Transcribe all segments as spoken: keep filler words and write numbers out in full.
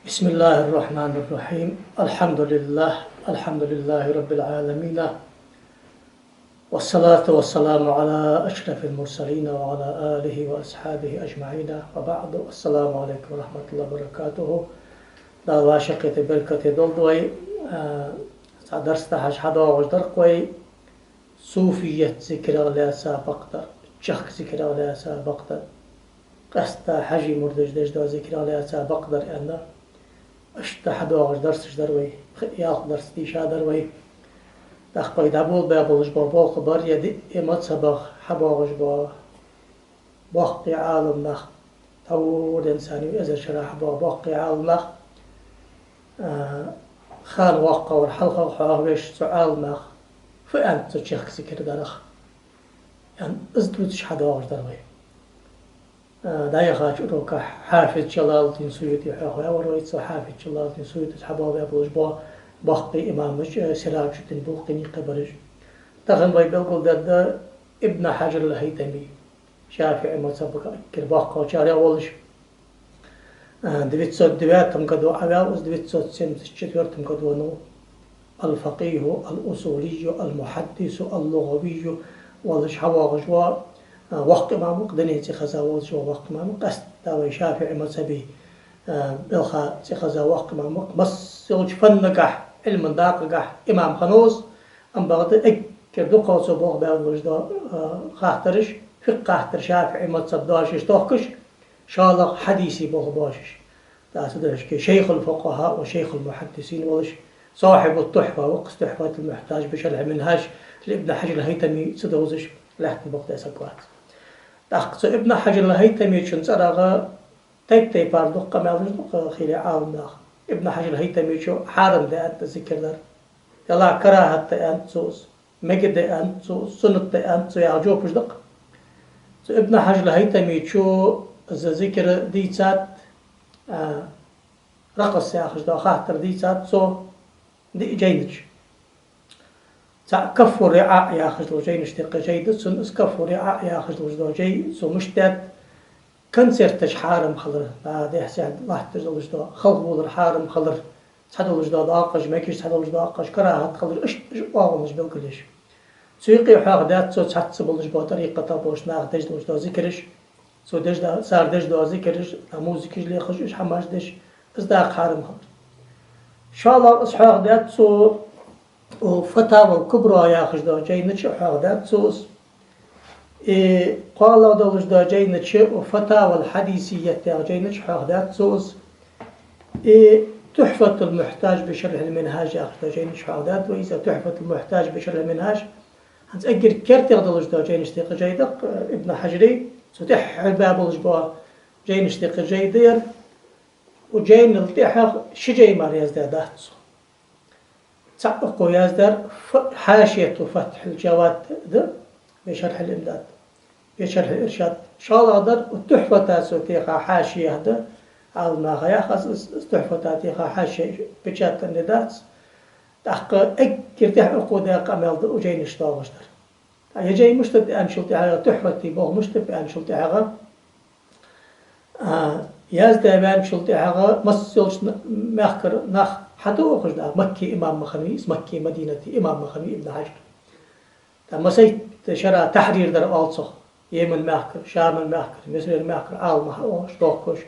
بسم الله الرحمن الرحيم. الحمد لله. الحمد لله رب العالمين. والصلاة والسلام على أشرف المرسلين وعلى آله وأصحابه أجمعين. وبعد. السلام عليكم ورحمة الله وبركاته. Дала вӀашагӀкхетар беркате долда вай. А, цхьа дарс дахьаш хьадоагӀаш дар-кх вай. Суфият зикарах лаьца бакъдар, чехка зикарах лаьца бакъдар. Къаьстта Хьажий мурдаш деш дола зикарах лаьца бакъдар аьнна. Иштта хьадоагӀаш дарсаш дар вай, пхи-ялх дарс дийша дар вай. ТӀаккха вай дӀаболабаь болаш бола болх бар, е диъ мазхӀабах хьабоагӀаш бола боккхий Ӏаламнах, тхьовра денз санна вай эзар шера хьабоагӀа боккхий Ӏаламнах, а, хана воккхагӀвар хьалхагӀа хьоахавеш, цу Ӏаламнаха фу аьннад цу чехка зикар дарах, аьнна, из дувцаш хьадоагӀаш дар вай. А, дӀаяхача урокахь Хьафиз Джалалуддин Суюти хьоахаваьвар вай, цу Хьафиз Джалалуддин Суютис хьабоагӀа бола бо-, боккхий имамаш, а, Сираджуддин Булкъини кхыбараш. Тахан вай белгалдергда Ибн Хьаджар ал-ХӀайтами, ШафиӀий мазхӀабага эггара боккхагӀчарех волаш. А, девятьсот девятом году Ӏаваьв из, девятьсот семьдесят четвёртом году веннав. الفقيه الأصولي المحدث اللغوي волаш хьавоагӀаш вола, а, воккха имам ва-кх, дунен цӀихеза волаш вола воккха имам ва-кх, къаьстта вай ШафиӀий мазхӀаба, а, балха цӀихеза воккха имам ва-кх, масса йолча фаннагахь, Ӏилман дакъагахь имам хиннав из, амма бакъда эггара дукхагӀа цо болх баь болаш дола, а, хаттараш, фикъхӀ-хаттар ШафиӀий мазхӀаба доашаш тохкаш, шоллагӀа хьадиса болх боацаш. ТӀаккха цу духьашка шайхуль-фукъахӀа ва шайхуль-мухьаддисин волаш, сахьибут-Тухьфа ва-кх из, Тухьфатуль-мухьтаж би шархьиль-минхӀаж, Ибн Хьаджар ал-ХӀайтами ца довзаш лаьттан букъ тӀа саг вац. ТӀаккха цу Ибн Хьаджар ал-ХӀайтамечун цӀерагӀа тайп-тайпара дукха къамаьлаш да-кх хийла Ӏаламнаха. Ибн Хьаджар ал-ХӀайтамечо хьарам да аьннад зикар дар. Делахь карахӀат да аьннад цо из, мегаргда аьннад цо из, суннат да аьннад цо, яха жопаш да-кх. Цу Ибн Хьаджар ал-ХӀайтамечо из зикар дийцад, а, ракъас яхаш дола хаттар дийцад цо диъ жайна чу. ЦаӀ Каффур-риӀаӀ яхаш дола жайнаш тӀа кхы жай да цун, из Каффур-риӀаӀ яхаш долаш дола жай цо мишта даьд, концерташ хьарам хилар, а, дехьа-сехьа латташ долаш дола, халхавалар хьарам хилар, цхьа долаш дола доакъаш, мегаш цхьа долаш дола доакъаш, карахӀат хилар, иштта уж оагӀонаш белгалъеш. Цу юкъе хьоахадаьд цо цхьацца болаш бола тӀарикъата болча наха деш долаш дола зикараш, цо деш да-, цар деш дола зикараш, а, музыкаш лехаш, уж хӀамаш деш, из дакъа хьарам хилар. ШоллагӀа из хьоахадаьд цо, о, Фатаваль-Кубра яхаш дола жайна чу хьоахадаьд цо из. И кхоалагӀа долаш дола жайна чу, о, Фатаваль-Хьадисият яха жайна чу хьоахадаьд цо из. И Тухьфатуль-мухьтаж би шархьиль-минхӀаж яхаш дола жайна чу хьоахадаьд вай из, Тухьфатуль-мухьтаж би шархьиль-минхӀаж. ХӀанз эггара кертера долаш дола жайнаш тӀа кхы жай да-кх, э, Ибн Хьаджара, цу тӀехьа хьалбаь болаш бола жайнаш тӀа кхы жай да ер. Укх жайнал тӀехьагӀа ши жай мара яздаь дац цо. ЦаӀ укхо яздаьр ф-, Хьашияту Фатхьиль-Джавад да, би шархьиль-имдад, би шархьиль-иршад. ШоллагӀдар укх Тухьфата цо теха хьашия да, Ӏаламнаха яхаш, из, из Тухьфата теха хьашия печатанный дац. ТӀаккха эггара тӀехьа укхо даь къамаьл да укх жайнаш доагӀаш дар. ТӀаккха ер жай мишта да аьнначул тӀехьагӀа, Тухьфата болх мишта ба аьнначул тӀехьагӀа, а, яздаь ваьнначул тӀехьагӀа, масса йолча н-, мехкара нах хьатӀаухаш да, Макка имам ма хиннавий из, Макка Мадината имам ма хиннавий Ибн Хьаджар. ТӀаккха массайтта шера тахьрир дар оал цох. Йемен мехкара, Шама мехкара, Мисра мехкара Ӏаламнах хьаухаш, дохкаш,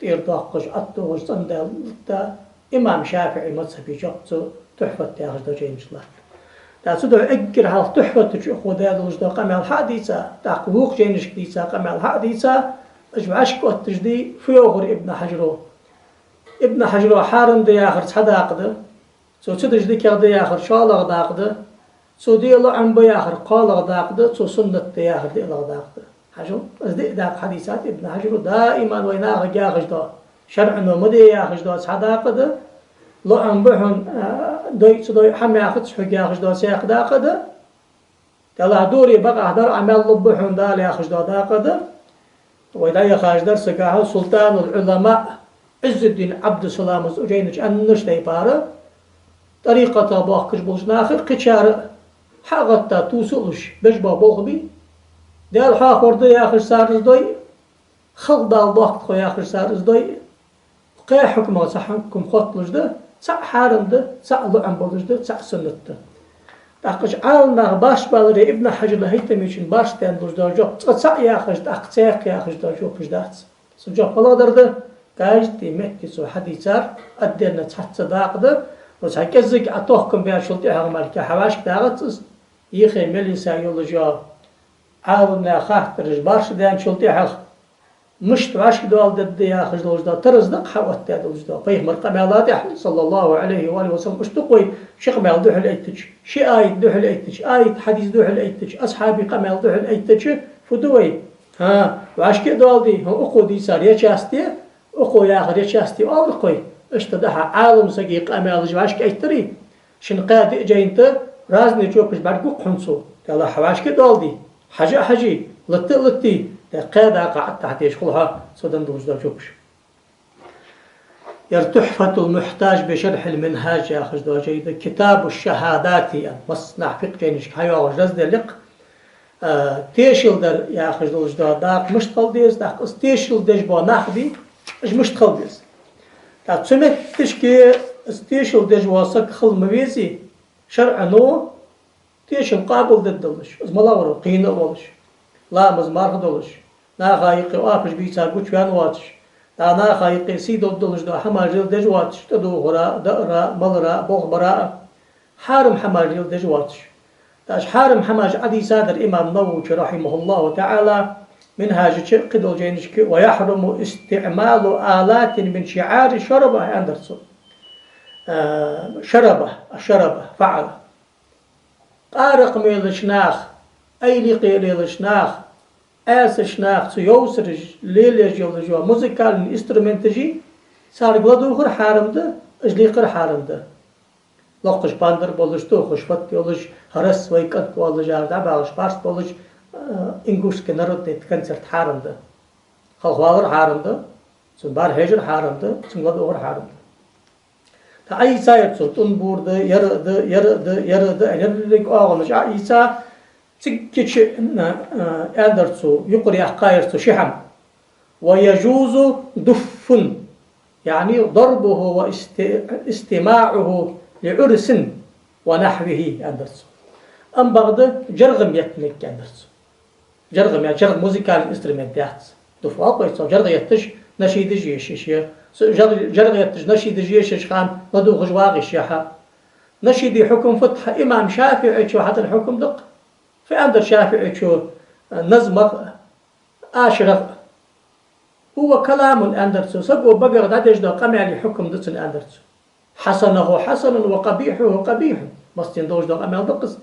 тӀера дохкаш, ӀотӀадухаш, цӀендаьлча, имам ШафиӀий мазхӀаба чакх цу Тухьфат яхаш долча жайна чу латт. ТӀаккха цудухьа эггара хьалха Тухьфата чу укхо даь долаш дола къамаьл хьа а дийца, тӀаккха вокх жайнашка дийца къамаьл хьа а дийца, уж вӀашка отташ дий, фу йоах Ибн Хьаджаро. Ибн Хьаджаро хьарам да яхар цхьа дакъа да, цо ца деш дикагӀа да яхар шоллагӀа дакъа да, цо де лоӀам ба яхар кхоалагӀа дакъа да, цо суннат да яхар диълагӀа дакъа да. Хьажал, из диъ дакъа хьадийцад Ибн Хьаджаро, даиман вай нахага яхаш дола, шарӀо ма де яхаш дола цхьа дакъа да, лоӀам ба хьона, а, дой, ца дой, хӀама яхац хьога яхаш дола цхьаькха дакъа да, Делахь дора бакъахьа дар, Ӏамал лургба хьона Дала яхаш дола дакъа да. Вай дӀаяхача дарсагахьа Султануль-Ӏулама Ӏиззуддин Ӏабдуссаламас укх жайна чу аьннача тайпара, тӀарикъата бохкаш болча наха кхычар хьа а гӀетта тувсалуш беш бола болх бий. Даьла хьоахавар да яхаш цар из дой, халкъ Дала дохк тхо яхаш цар из дой, Кхаь хьукмах цхьа хьукм хотталуш да, цаӀ хьарам да, цаӀ лоӀам болаш да, цаӀ суннат да. ТӀаккха уж Ӏаламнах барш баларе Ибн Хьажара ХӀайтамечун барш даьнна долаш дола жоп, цкъа цаӀ яхаш, тӀаккха цхьаькха яхаш дола жопаш дац. Цун жоп малагӀа дар да? Каждый метте цо хьадийцар отдельно цхьацца дакъа да, ну, цхьа кӀеззига Ӏа тохкам баьчул тӀехьагӀа мара хьа вӀашка дагӀац из, йихе мел йиса йолаш йола Ӏаламнаьха хаттараш барш даьнначул тӀехьагӀа мишта вӀашкадоаладергда яхаш долаш дола тараз да-кх хьаоттадаь долаш дола. Пайхамара къамаьла тӀехьа, صلى الله عليه وآله وسلم, иштта да-кх вай, ши къамаьл духьалъайттача, ши аят духьалъайттача, аят хьадис духьалъайттача, асхьабий къамаьл духьалъайттача, фу ду вай? ХӀа, вӀашка а доаладе, хӀа, укхо дийцар я часть я, укхо яхар я часть я оалар-кх вай. Иштта да хьа Ӏалам сага къамаьлаш вӀашкаэттаре, шин кхаь диъ жайна тӀа разные жопаш бӀаргагу-кх хьона цо. Далла хьа вӀашка а доаладе, хьажа а хьаже, латта а латте, тӀаккха кхаь дакъа Ӏаттахьа дезаш хул хьо цо даь долаш дола жопаш. Ер تحفة المحتاج بشرح المنهاج яхаш дола жай да, كتاب الشهادات аьнна, массанахьа фикъхӀ жайнашка хьайоагӀаш раздел я-кх. А, тешал дар яхаш долаш дола дакъа мишта хила деза, тӀаккха из тешал деш бола нах бий, уж мишта хила беза. ТӀаккха цу метташка из тешал деш вола саг хила ма везий, шарӀо тешам къоабалдергдолаш, из малагӀа вар, кхийна а волаш, ламаз-марха долаш, наха юкъе оапаш бийца гучаваьнна воацаш, дӀа наха юкъе сий долаш дола хӀамаш леладеш воацаш, тӀадувхара а, даар а, малар а, болх бар а, хьарам хӀамаш леладеш воацаш. ТӀаккха уж хьарам хӀамаш Ӏодийцадар имам Нававе, رحمه الله تعالى, Минхьажа чу, кхыдолча жайнашка, ويحرم استعمال آلات من شعار الشربة аьннадар цо. Э, шараба, а шараба, фаӀал. Къаракъ мелача наха, айла кхелелача наха, Ӏаьсача наха цу йовсараш лелаеш йолаш йола музыкальни инструменташ, царга ладувгӀар хьарам да, уж лийкхар хьарам да. Локхаш пандар болаш, тохаш фат йолаш, хӀара вай кӀант воллаш, ара дӀабагӀаш барс болаш, э, ингушский народный концерт хьарам да. Халхавалар хьарам да, цун бар хьежар хьарам да, цунга ладувгӀар хьарам да. ТӀаккха Ӏийса яр цо, тӀун бур да, яр а да, яр а да, яр а да, аьнна, ерриг оагӀонаш Ӏийса, циггача, а, а, аьннадар цо, юкъера яьккхаяр цо ши хӀама. ويجوز دف, يعني ضربه واست-, استماعه لعرس ونحوه, аьннадар цо. Ам бакъда жаргӀа ма етта мег, аьннадар цо. ЖаргӀа ма, жаргӀа музыкальни инструмент яц. Дуф оал-кх вай цох, жаргӀа етташ, нашидаш ешаш я. Цу жар-, жаргӀа етташ, нашидаш ешаш хана ладувгӀаш вагӀа йиш я хьа. Нашида хьукам фуд хьа? Имам ШафиӀийчо хьадар хьукам да-кх. Фу аьннадар ШафиӀийчо назмах а, ашарах а? هو كلام, аьннадар цо, саго багах дӀадеш дола къамаьла хьукам да цун, аьннадар цо. حسنه حسن وقبيحه قبيح. Массадена долаш дола къамаьл да-кх из.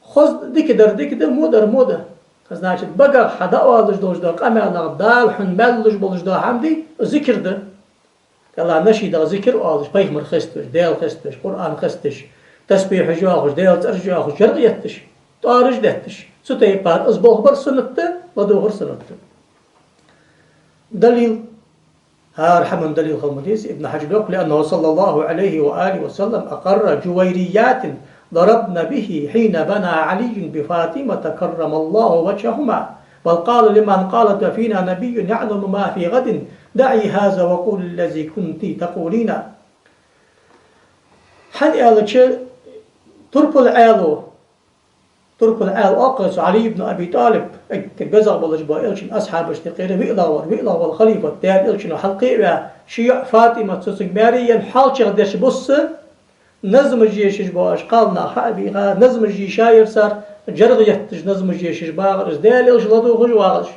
Хоза, дика дар дика да, во дар во да. Значит, багах хьа дӀаоалаш долаш дола къамаьлах Дала хьона маьл луш болаш дола хӀама дий, зикар да. Далла нашидах зикар оалаш, пайхамар хеставеш, Даьла хеставеш, Къуръан хестадеш, тасбихьаш йоахаш, Даьла цӀераш йоахаш, жаргӀа етташ, тӀоараш детташ. Цу тайпара из болх бар суннат да, ладувгӀар суннат да. Далил. ХӀара хӀаман далил хила ма дезий, Ибн Хьажара йоах: لأنه صلى الله عليه وآله وسلم أقر جويريات ضربن به حين بنى علي بفاطمة كرم الله وجههما، بل قال لمن قالت فينا نبي يعلم ما في غد، دعي هذا وقولي الذي كنت تقولين. ХӀана аьлча, турпал Ӏаьлас, турпал Ӏаьла оал-кх цох, Ӏали ибн Аби ТӀалиб, эггара безагӀа болаш бола Элчан асхьабашта юкъера виълагӀвар, виълагӀвола халифат, Даьла Элчано хьалкхеваь, ший йоӀ ФатӀимат цунга маьре енна, хьоалчагӀа деш бусса, назмаш ешаш бола уж кхалнах хьа а бийха, назмаш йийша яр цар, жаргӀа етташ назмаш ешаш багӀар уж, Даьла Элча ладувгӀаш вагӀаш.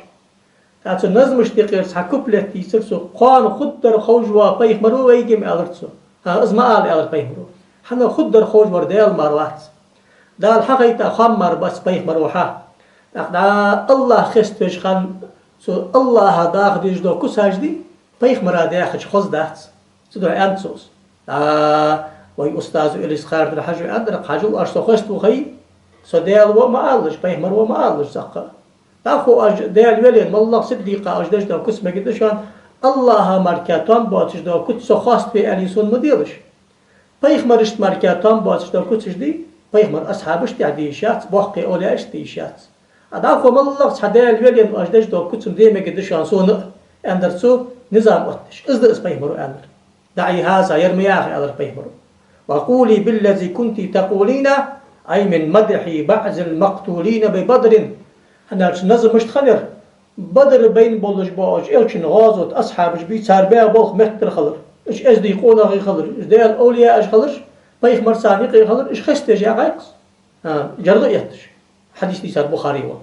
ТӀаккха цу назмашта юкъера цхьа куплет дийцар цо: «Кхоана хургдар ховш вола пайхамар ва вайга-м», — аьлар цо. ХӀа, из ма ала, аьлар пайхамаро. ХӀана, хургдар ховш вар Даьла мара вац. Дала хьахайта хоам мара бац пайхамаро хьа. ТӀаккха дӀа АллахӀ хеставеш хана цу АллахӀа даха дезаш дола куцаш дий, пайхамара даьхача хоза дац. Цудухьа аьннад цо из. ДӀа вай устазо Илисхан-Юртара Хьажо аьннадар-кх: «Хьажал, оаш со хеставу хай, со Даьла ва а ма алалаш, пайхамар ва а ма алалаш цӀаккха. ДӀахо оаш Даьла велена, моллагӀа сиддикъа оаш деш дола куц мегаргда шоана, АллахӀа мара кхы тоам боацаш дола куц со хоаставе аьле сона ма делаш. Пайхамарашта мара кхы тоам боацаш дола куцаш дий, пайхамара асхьабашта тӀехьа де йиш яц, боккхий овлияашта де йиш яц. А дӀахо моллагӀа цхьа Даьла велена оаш деш дола куц-м де мегаргда шоана сона а», — аьннадар цо, низам оттадеш. Из да из пайхамаро аьннар. «دعي هذا», ер ма яхалаш, аьлар пайхамара. «وقولي بالذي كنت تقولين، أي من مدح بعض المقتولين ببدر». ХӀана аьлча назмаш тӀа хиннаяр Бадр байна болаш бола Элчан гӀазота асхьабаш бий, цар баь болх меттара хилар. Уж эздий къонахий хилар, уж Даьла овлияаш хилар, пайхамар царна юкъе хилар, уж хестабеш яхай-кх из. А, жӀаргӀа а етташ. Хьадис дийцар Бухаре ва.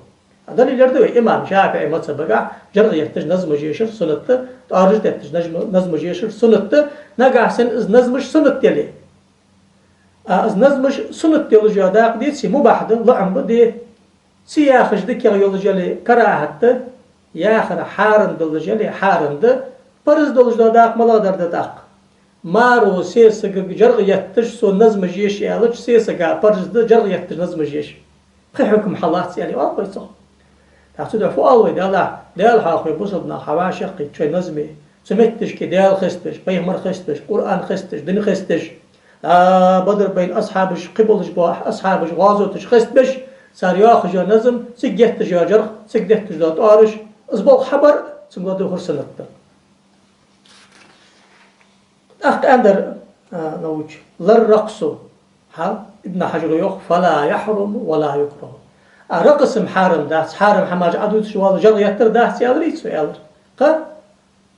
А далил ер да вай, имам ШафиӀий мазхӀабагахь жӀаргӀа етташ назмаш ешар суннат да, тӀоараш детташ назма-, назмаш ешар суннат да, нагахь санна из назмаш суннат дале. А из назмаш суннат долаш йола дакъа деце, мубахь да, лоӀам ба, де. Ца яхаш дикагӀа йолаш яле, карахӀат да, яхар хьарам долаш яле, хьарам да, парз долаш дола дакъа малагӀа дар да тӀаккха? Маро сесагага жӀаргӀа етташ, цо назмаш еш аьлча, сесага парз да жӀаргӀа етташ назмаш еш. Пхи хьукам хьалац аьле оал вай цох. ТӀаккха цудухьа фу оал вай, Даьллахь, Даьла хьоахаве, бусалба нах, хьавӀашагӀкхийтта шоай назме, цу метташка Даьла хестабеш, пайхамар хестабеш, Къуръан хестабеш, дин хестабеш, а, Бадр байна асхьабаш, кхы болаш бола асхьабаш, гӀазоташ хестабеш, цар йоахаш йола назм, цига етташ йола жӀаргӀа, цига детташ дола тӀоараш, из болх хьабар, цунга ладувгӀар суннат да. ТӀаккха аьннадар, а, научи, ла рракъсу. Хьал, Ибн Хьажара йоах: «فلا يحرم ولا يكره». А ракъс-м хьарам дац, хьарам хӀамаш Ӏодувцаш вола жӀаргӀа еттар дац, аьларий цо, аьлар. Кхы,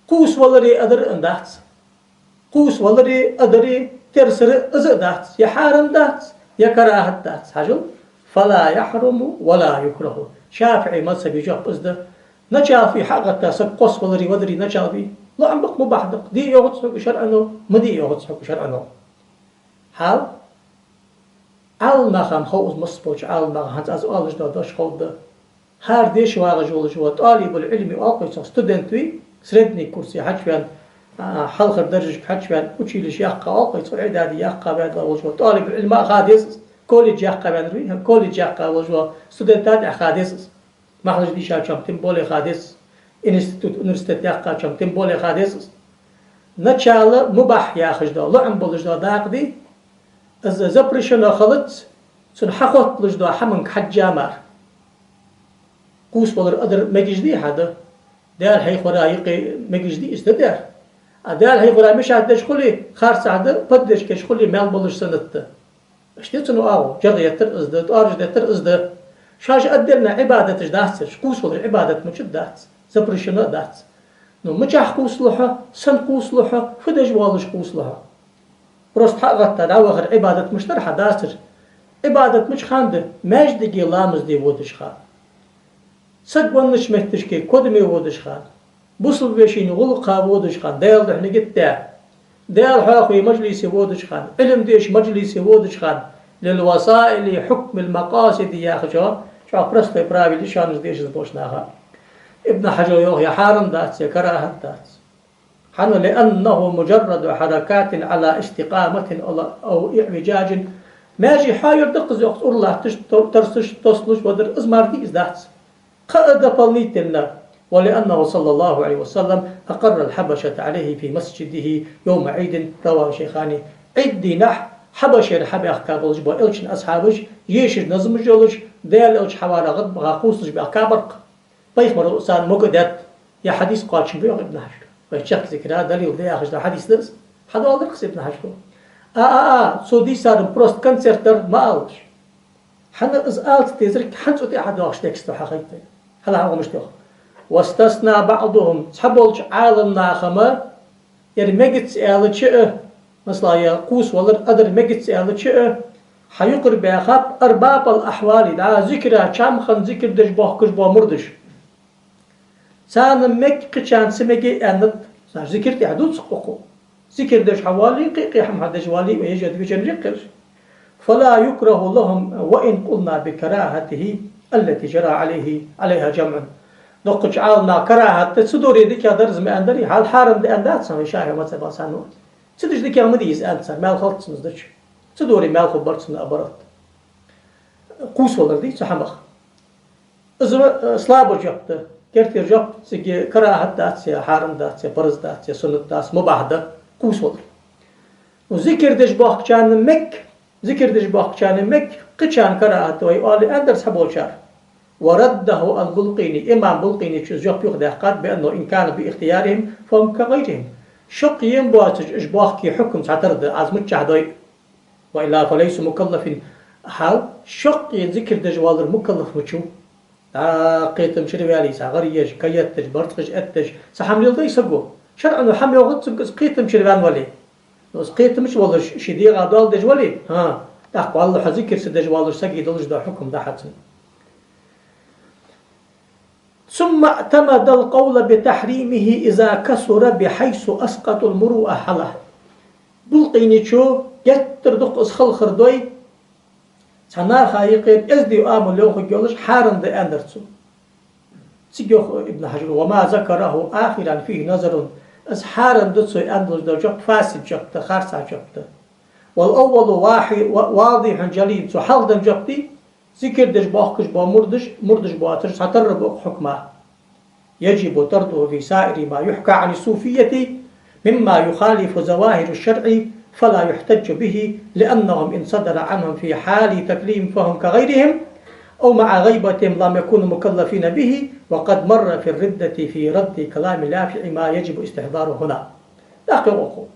кхувсаваларе адар а дац. Кхувсаваларе, адаре, терсар а, из а дац. Е хьарам дац, е карахӀат дац. Хьажал, «فلا يحرم ولا يكره». ШафиӀий мазхӀаба жоп из да. Начале хьагӀатта саг кхоссаваларе, вадаре начале лоӀам ба-кх, мубахь да-кх. Де йоагӀац хьога шарӀо, ма де йоагӀац хьога шарӀо. Хьал, Ӏаламнаха-м хов из, масса болча Ӏаламнаха, хӀанз аз оалаш дола дош хов да. ХӀара деша вагӀаш волаш вола тӀалибул-Ӏилми оал-кх вай цох, студент вий, средний курсе хьачувена, а, хьалхара даржашка хьачувена, училище яьккха оал-кх вай цох, Ӏидаде яьккха ваьнна волаш вола тӀалибул-Ӏилма а ха деза из, колледж яьккха ваьннар вий, колледж яьккха волаш вола студента а тӀехьа ха деза из. Махьалаш дийшачоа тем более ха деза из. Институт, университет яьккхачоа тем более ха деза из. Начало мубахь яхаш дола, лоӀам болаш дола дакъа дий, из запрещено хилац, цунна хьахотталуш дола хӀаманга хьежжа мара. Кхувсавалар, адар мегаш дий хьа, да? Даьла хьехавара юкъе мегаш дий из, да, дар? А Даьла хьехавара мешать деш хуле, харцахьа да, поддержка еш хуле, маьл болаш суннат да. Иштта цунна оагӀув, жӀаргӀа еттар из да, тӀоараш деттар из да. Шоаш отдельно Ӏибадаташ дац ераш, кхувсавалар Ӏибадат мичад дац, запрещено а дац. Ну, мичахьа кхувсалу хьо, сенна кхувсалу хьо, фу деш воаллаш кхувсалу хьо? Просто хьагӀатта дӀавахар Ӏибадат мича дар хьа, дац ераш. Ӏибадат мича хана да? Маьждиге ламаз де водача хана. Саг веннача метташка кодаме водача хана, бусалба вешийна гӀулакха водача хана, Даьла духьа нигат даь, Даьла хьоахаве мажлисе водача хана, Ӏилма деша мажлисе водача хана, «للوسائل حكم المقاصد» яхача, чӀоагӀа простой правило я шоана дешаш болча наха. Ибн Хьажара йоах, е хьарам дац, е карахӀат дац. ХӀана? «لأنه مجرد حركات على استقامة أو إعوجاج». Маьже хьоаяр да-кх из, йоах, ура латташ, то-, тарсаш, тосалуш, вадар, из мара дий из, дац. Кхы а дополнительно: «ولأنه صلى الله عليه وسلم أقر الحبشة عليه في مسجده يوم عيد», رواه الشيخان. Ӏийд дийнахьа Хьабашера хьабаьхка болаш бола Элчан асхьабаш, ешаш назмаш йолаш, Даьла Элча хьаварах гӀадбаха кхувсалуш баьхка бар-кх. Пайхамара царна могадаьд, е хьадис кхоачам ба, йоах Ибн Хьажара. Вай чехка зикара далил да яхаш дола хьадис да из. Хьадоаладир-кх из Ибн Хьажара. А, а, а, цо дийцар-м просто концерт дар ма алалаш. ХӀана из алаца дезарг, хӀанз цу тӀа хьадоагӀаш текст да хьахайт вайна. Хьалха хьалха мишта йоах: «واستثنى بعضهم», цхьаболча Ӏаламнаха-м, ер мегац аьлча а, масала, е кхувсавалар, адар мегац аьлча а, хьаюкъера баьхаб «أرباب الأهوال», да, зикара чам хинна зикар деш бохкаш бола мурдаш. Царна мег, кхычарна ца мег аьннад, цар зикар тӀехьа дувц-кх укхо. Зикар деш хьавоале, кхы-кхы хӀама хьадеш воале, вай ежа движени риккхирш. «فلا يكره لهم وإن قلنا بكراهته التي جرى عليه، عليها جمع». Дуккхача Ӏаламнаха карахӀат да, ца доре дикагӀа дар из ма аьннадарий, хьал хьарам да аьнна дац вай ШафиӀий мазхӀабах цхьанне. Ца дича дикагӀа ма дий из аьннад цар, маьл хилац цунна из дича. Ца доре маьл хургбар цунна, наоборот. Кхувсавалар дий цу хӀамах. Из, э, слабо жоп да. Керттера жоп: цига карахӀат дац, е хьарам дац, е парз дац, е суннат дац, мубахь да кхувсавалар. Ну, зикар деш бохкачарна мег, зикар деш бохкачарна мег, кхычарна карахӀат да вай оале, аьннадар цхьаболчар. «ورده البلقيني», имам Булкъинечо из жоп юхадаьккхад: «بأنه إن كان باختيارهم فهم كغيرهم». Шаккхе ма боацаш, уж боккхий хьукам цхьатарра да, аз миччахьа дой. وإلا فليسوا مكلفين. Хьал, шаккхе зикар деш валар мукаллаф ма вий. ДӀа кхетам чура ваьле, цхьа гӀар еш, ка етташ, барзкъаш етташ, цхьа хӀама леладой саго. ШарӀо хӀама йоахац цунга, из кхетам чура ваьнна вале. Ну, из кхетам чу волаш, ший дегӀа доал деш вале, хӀа, тӀаккха валлахӀи, зикар ца деш валар сага долаш да хьукам да хьа цун. ثم اعتمد القول بتحريمه إذا كثر بحيث أسقط المروءة حاله. Булкъийничо геттара дукха из хала хургдой, цхьа наха юкъера эздий амал йоахаргйолаш хьарам да аьннадар цо. Цига йоах Ибн Хьажара: وما ذكره آخرا فيه نظر. Из хьарам да цо аьнна долаш дола жоп фасид жоп да, харцахьа жоп да. والأول واحد، واضح جلي. Цо хьалха даь жоп да, зикар деш боккхаш бола мурдаш, мурдаш боацаш цхьатарра ба укх хьукма. يجب طرده في سائر ما يحكى عن الصوفية مما يخالف ظواهر الشرع، فلا يحتج به، لأنهم إن صدر عنهم في حال تكليفهم فهم كغيرهم، أو مع غيبتهم لم يكونوا مكلفين به، وقد مر في الردة في رد كلام اليافعي ما يجب استحضاره هنا. ТӀаккха йоах укхо: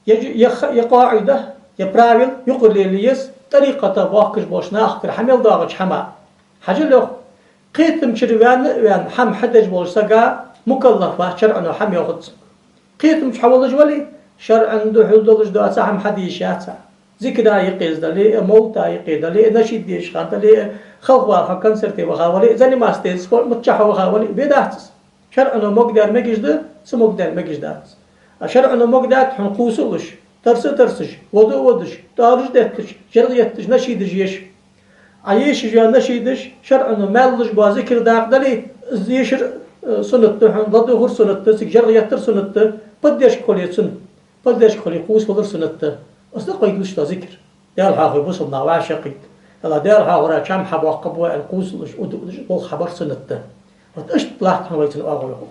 е, е, е къаӀида, е правил юкъера лелае еза, тӀарикъата боккхаш болча нахагара хӀама мел доагӀача хӀаман. Хьажал, йоах, кхетам чура ваьнна а ваьнна, хӀама хьадеш волча сага мукаллаф вац, шарӀо хӀама йоахац. Кхетам чу хьо волаш вале, шарӀан духьал долаш доаца хӀама хьаде йиш яц хьа. Зикара юкъе из дале а, мовлата юкъе дале а, нашид дешаш хана дале а, халхавала хьо концерте ваха вале а, заниматься де спорт, миччахьа хьо ваха вале а, бе дац из. ШарӀо могадаьр мегаш да, ца могадаьр мегаш дац. А шарӀо могадаьд хьона кхувсалуш, тарса а тарсаш, вода а водаш, тӀалуш детташ, жаргӀа етташ, нашидаш еш. Ӏа ешаш йола нашидаш, шарӀо маьл луш бола зикар дакъа дале, из ешар, э, суннат да хьона, ладувгӀар суннат да, цига жаргӀа еттар суннат да, поддержка хуле цунна, поддержка хуле кхувсавалар суннат да. Из да кхы луш дола зикар. Даьла хьоахаве, бусалба нах, вӀашагӀкхийтта. Даьла, Даьла хьоахавара чам хьабоаккхаргба аьнна кхувсалуш, уда а удаш, болх хьабар суннат да. Вот иштта латт хьона вай цун оагӀув.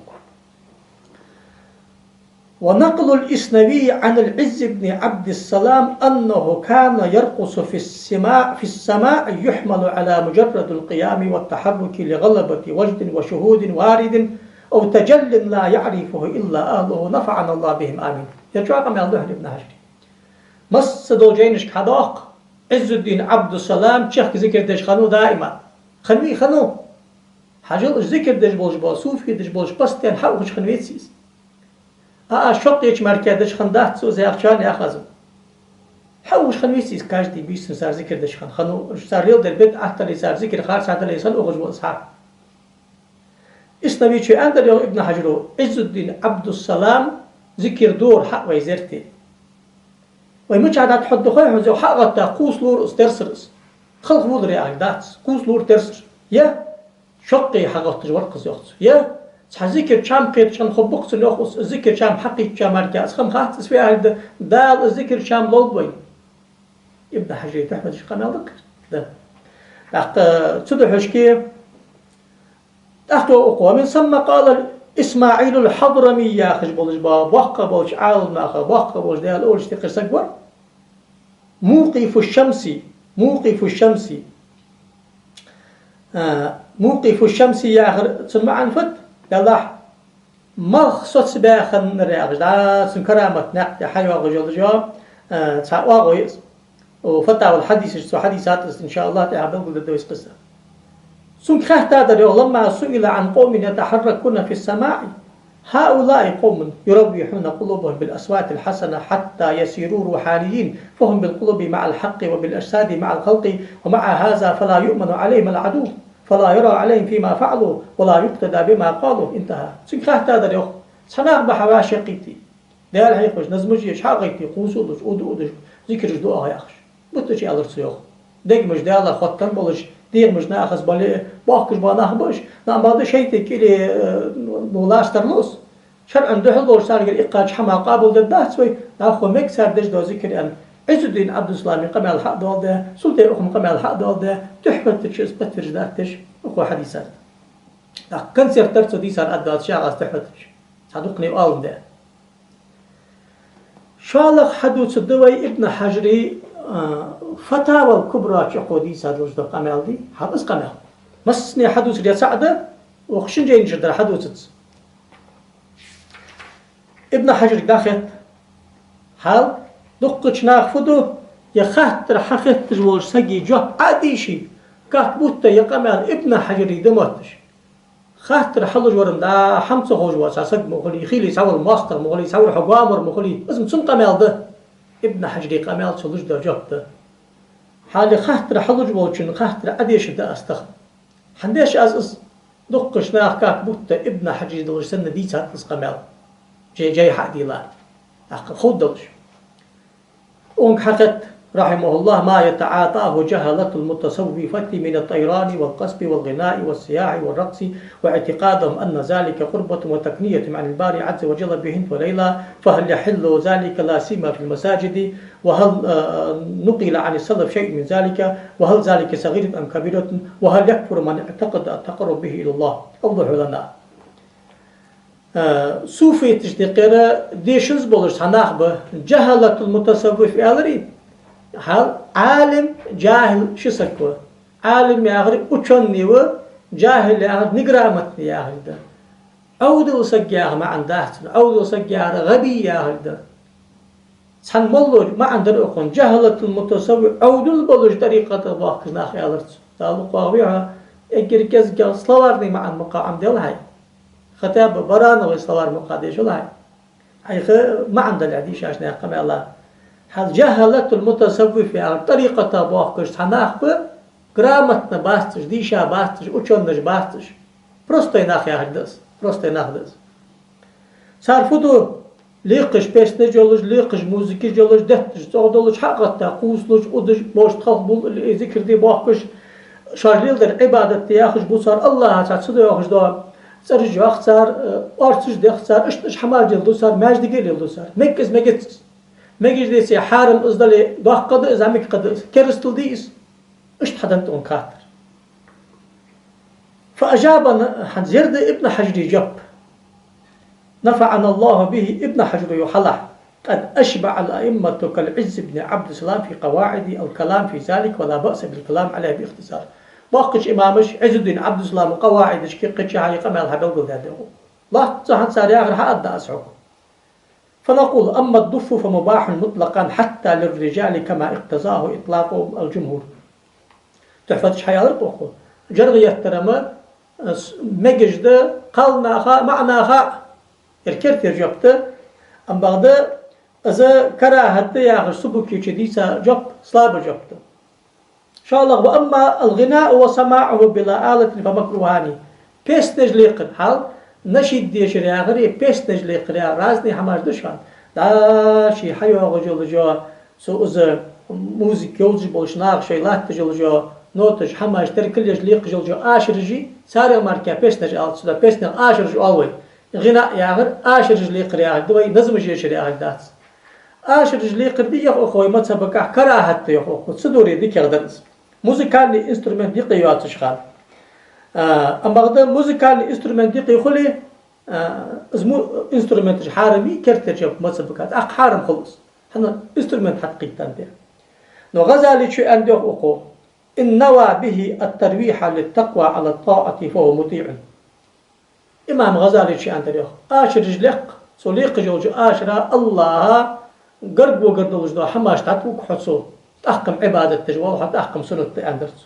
ونقل الإسنوي عن العز بن عبد السلام أنه كان يرقص في السماع، في السماع يحمل على مجرد القيام والتحرك لغلبة وجد وشهود وارد أو تجل لا يعرفه إلا أهله، نفعنا الله بهم، آمين. Ер чӀоагӀа къамаьл да хьона Ибн Хьажара. Масса дола жайнашка хьадоаккх, Ӏиззуддин Ӏабдуссалам чехка зикар деш хиннав даим. Хиннавий? Хиннав. Хьажал, уж зикар деш болаш бола, суфи деш болаш, постоянно хьаухаш хиннавеций из? А, а, шоккхеча мара деш хиннадац цо, из яхачоа яхаза. Хьаухаш хиннавеций из, каждый бийсан цар зикар деш хиннав? Хиннав. Уж цар леладер бидӀат дале, цар зикар харцахьа дале, из хинна ухаш ва из хьа. Иснавийчо аьннадар, йоах Ибн Хьажара, Ӏиззуддин Ӏабдуссалам зикар дора хьа вай зерате. Вай мичахьа дӀатӀахьоргда хой хьона из, йоах, хьа а гӀетта, кхувсалора из, терсар из. Халхавалар яхилга дац, кхувсалора, терсар. Е шоккхе хьагӀетташ вар-кх из, йоах цо. Е цхьа зикар чам кхетача хана хургба-кх цунна, йоах, из зикар чам хьакхийттача мара, из хӀама хац, из фу яхилга да, Дала из зикар чам лолба вайна. Ибн Хьажара Тухьфаташ къамаьл да-кх из. Да. ТӀаккха цу духьашке, тӀаккха йоах укхо: ومن ثم قال إسماعيل الحضرمي яхаш болаш бола, боккха болча Ӏаламнаха, боккха болча Даьла овлашта юкъера саг вар. موقف الشمس، موقف الشمس. А, موقف الشمس яхар цун маӀан фуд? Делахь, малх соцабаь хиннар яхаш, дӀа цун карамат наькъ тӀа хьайоагӀаш йолаш йола, а, цхьа оагӀув я из. О, Фатавал Хьадисаш, цу хьадиса тӀа из, иншааллахӀ, тӀехьа белгалдергда вай из къисса. Цунга хаьттадар, йоах: لما سئل عن قوم يتحركون في السماع، هؤلاء قوم يروحون قلوبهم بالأصوات الحسنة حتى يصيروا روحانيين، فهم بالقلوب مع الحق وبالأجساد مع الخلق، ومع هذا فلا يؤمن عليهم العدو، فلا يرى عليهم فيما فعلوا، ولا يقتدى بما قالوا. انتهى. Цунга хаьттадар, йоах: цхьа нах ба хьа вӀашагӀкхийтте, Даьла хьехаш, назмаш еш, хьагӀетте, кхувсалуш, уда удаш, зикараш дуа яхаш. Буттача аьлар цо, йоах. Дегамаш Даьлах хоттаденна болаш, дегӀамаш нахаца бале а, бохкаш бола нах ба уж, нах ма да шайтӀа кӀире, э, ну, лаштар лу из. ШарӀан духьал долаш царгара иккхача хӀамах къоабалдергдац вай, нахо мег цар деш дола зикар аьнна. Ӏиззуддин Ӏабдуссалама къамаьл хьа а доаладаь, Султан-Ухана къамаьл хьа а доаладаь, Тухьфатача из подтверждать деш, укхо хьадийцар. ТӀаккха концерт дар цо дийцар, ад доацаш яхаш, Тухьфатача. Цхьа дукха не алам де. ШоллагӀа хьадувцаргда вай Ибн Хьажара, а, Фатавал Кубра чу укхо дийца долаш дола къамаьл да, хьал из къамаьл. Массане хьадувцар е цаӀ да, укх шин жайна чура дар хьадувцац. Ибн Хьажарга дӀахетт хьал, дуккхача наха фу ду, е хаттар хьахетташ волча сага жоп Ӏа а дийша, как будто е къамаьл Ибн Хьажара да мотташ. Хаттар хьалуш вар-м дӀа хӀама ца ховш вола цхьа саг ма хулий, хилий цхьа вола моастагӀа ма хулий, цхьа вола хьо гоамар ма хулий, из-м цун къамаьл да. Ибн Хьажара къамаьл цо луш дола жоп да. Хьале хаттар хьалуш волчун хаттар Ӏа дешаргда аз тахан. ХӀана деш аз из? Дуккхача наха как будто Ибн Хьажара долаш санна дийцад из къамаьл. Жай, жай хьа а дийла. ТӀаккха ховргдолаш. Цунга хьакхетт, رحمه الله: ما يتعاطاه جهلة المتصوفة من الطيران والقصب والغناء والصياح والرقص، واعتقادهم أن ذلك قربة وتكنية عن الباري عز وجل بهن وليلا، فهل يحل ذلك لا سيما في المساجد؟ وهل، آه، نقل عن السلف شيء من ذلك؟ وهل ذلك صغيرة أم كبيرة؟ وهل يكفر من اعتقد التقرب به إلى الله؟ أوضحوا لنا. Э, суфиташта юкъера дешанза болаш цхьа нах ба, جهلة المتصوف аьлар, хьал, Ӏалим, жахӀил ши саг ва. Ӏалим яхар учёный ва, жахӀил яхар неграмотный яхар да. Ӏовдал саг яха маӀан дац цун, Ӏовдал саг яхар гӀаби яхар да. Цхьан моллагӀчун маӀан дар укхун, جهلة المتصوف, Ӏовдал болаш тӀарикъата боахкаш нах аьлар цо. Дала къоабал дойла хьо, эггара кӀезигагӀа словарный маӀан мукъагӀа Ӏомадел хьай. Хотя бы Барановай словарь мукъагӀа дешал хьай. Хьайха маӀан дале дийшача наьха къамаьла. Хьал جهلة المتصوف яхар тӀарикъата боахкаш цхьа нах ба, грамотно бац уж, дийша бац уж, учёныш бац уж. Простой нах яхар да из, простой нах да из. Цар фу ду? Лекхаш песнеш йолаш, лекхаш музыкаш йолаш, детташ цӀогӀа долаш, хьагӀатта кхувсалуш, удаш, бошта халхабувлаш, зикар де боахкаш, шоаш леладер Ӏибадат да яхаш ба цар, АллахӀаца ца доахаш дола цӀераш йоах цар, э, орцаш дех цар, иштта уж хӀамаш леладу цар, маьждиге леладу цар. Мег из, мегац из. Мегаш деце, хьарам из дале, доккха да из, а мег кхы да из, керастал дий из? Иштта хьаденнад цунга хаттар. فأجاب, хӀанз ер да Ибн Хьажара жоп. نفعنا الله به, Ибн Хьажара юха хьалахь. قد أشبع الأئمة كالعز بن عبد السلام في قواعد الكلام في ذلك، ولا بأس بالكلام عليه باختصار. Боккхача имамаша Ӏиззуддин Ӏабдуссалама къаваӀидашка кхычахьа ер къамаьл хьабелгалдаьд. Лоацца хӀанз цар яхар хьаадда аз хьога. فنقول: أما الدف فمباح مطلقا حتى للرجال كما اقتضاه إطلاق الجمهور. Тухьфата чу хьаяьлар укхо. ЖаргӀа еттар-м, э, с-, мегаш да кхалнаха а, маӀанаха а. Ер керттера жоп да. Ам бакъда из карахӀат да яхаш Субукийчо дийца жоп слабый жоп да. ШоллагӀа: وأما الغناء وسماعه بلا آلة فمكروهان. Песнеш лекхар, хьал, нашид дешар яхари, песнеш лекхар яхар разные хӀамаш да шоана. ДӀа ший хьайоагӀаш йолаш йола, цу из музыка йовзаш болча наха шоай латташ йолаш йола ноташ, хӀамаш теркал еш лекхаш йолаш йола ашараши, царех мара песнеш оал цо, да, песнех ашараш оал вай. ГӀина яхар ашараш лекхар яхар да вай, назмаш ешар яхар дац. Ашараш лекхар да йоах укхо вай мазхӀабагахьа, карахӀат да йоах укхо, ца дора дикагӀа дар из. Музыкальный инструмент юкъе йоацаш хана. А, ам бакъда музыкальный инструмент юкъе хуле, а, из му-, инструменташ хьарам я, керттера жоп мазхӀабагахьа, тӀаккха хьарам хул из. ХӀана, инструмент хьатӀакхийттад. Но ГӀазалечо аьннад йоах укхо: إن نوى به الترويح للتقوى على الطاعة فهو مطيع. Имам ГӀазалечо аьннадар йоах: ашараш лекха, цо лекхаш йолча ашара АллахӀа гаргагӀа долаш дола хӀамаш дӀатӀавуг хьо цо, тӀаккха-м Ӏибадат деш воал хьо, тӀаккха-м суннат да, аьннадар цо.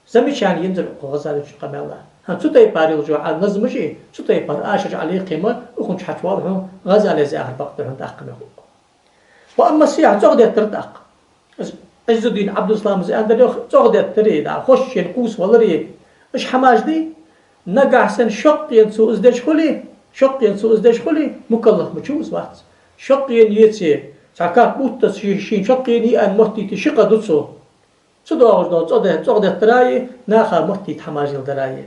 Замечани ензар укхо ГӀазалечун къамаьла. ХӀанз цу тайпара йолаш йола Ӏа назмаши, цу тайпара ашараш Ӏа лекхе-м, укхунча хьачувоал хьона, ГӀазале из яхар бакъда хьона тӀаккха-м, йоах укхо. وأما الصياح, цӀогӀа деттар тӀаккха. Из Ӏиззуддин Ӏабдуссалама аьннадар йоах, цӀогӀа деттари, дӀа хозача шийна кхувсавалари, уж хӀамаш да, нагахьа санна шаккхе цо из деш хуле, шаккхе цо из деш хуле, мукаллаф мичав из вац. Шаккхе еце, цхьа как будто ший-, шийна шаккхе я аьнна моттийта ши къа ду цо. Ца доагӀаш дола цӀогӀа де-, цӀогӀа деттари, наха моттийта хӀамаш леладари.